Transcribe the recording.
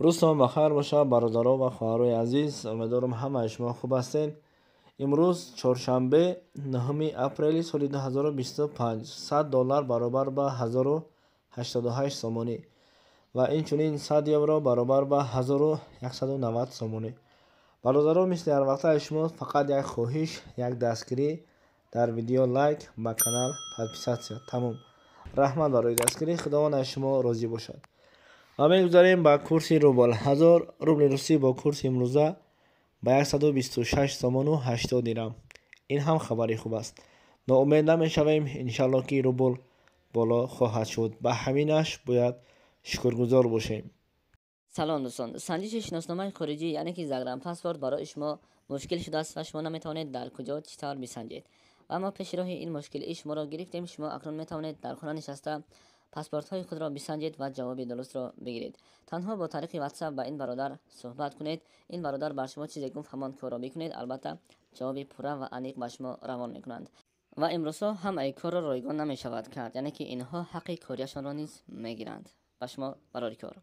Рӯзтон ба хайр бошад, бародаро ва хоҳарои азиз. Умедворам, ҳамаи шумо хуб ҳастед. Имрӯз чоршанбе, 9 апрели соли 2025. 100 доллар баробар ба 1088 сомонӣ ва инчунин 100 евро баробар ба 1190 сомонӣ. Бародаро, мисли ҳарвақта аз шумо фақат як хоҳиш, як дастгирӣ: дар видео лайк, ба канал подписаться. Тамом. Раҳмат барои дастгирӣ, Худованд аз шумо розӣ бошад. Ва мегузарем ба курси рубл. 1000 рубли русӣ бо курси имрӯза ба 126 сомону 80 дирам. Ин ҳам хабари хуб аст. Ноумед намешавем, иншалло, ки рубл боло хоҳад шуд. Ба ҳаминаш бояд шукргузор бошем. Салом, дӯстон! Санҷиши шиносномаи хориҷӣ, яъне ки загранпаспорт, барои шумо мушкил шудааст ва шумо наметавонед дар куҷо, чӣ тавр бисанҷед. Ва мо пеши роҳи ин мушкилии шуморо гирифтем. Шумо акнун метавонед дар хона нишаста паспортҳои худро бисанҷед ва ҷавоби дурустро бигиред. Танҳо бо тариқи Ватсап ба ин бародар суҳбат кунед. Ин бародар бар шумо чизе гуфт, ҳамон корро бикунед. Албатта, ҷавоби пурра ва аниқ ба шумо равон мекунанд. Ва имрӯзҳо ҳамаи корро ройгон намешавад кард, яъне ки инҳо ҳаққи корияшонро низ мегиранд. Ба шумо барори кор.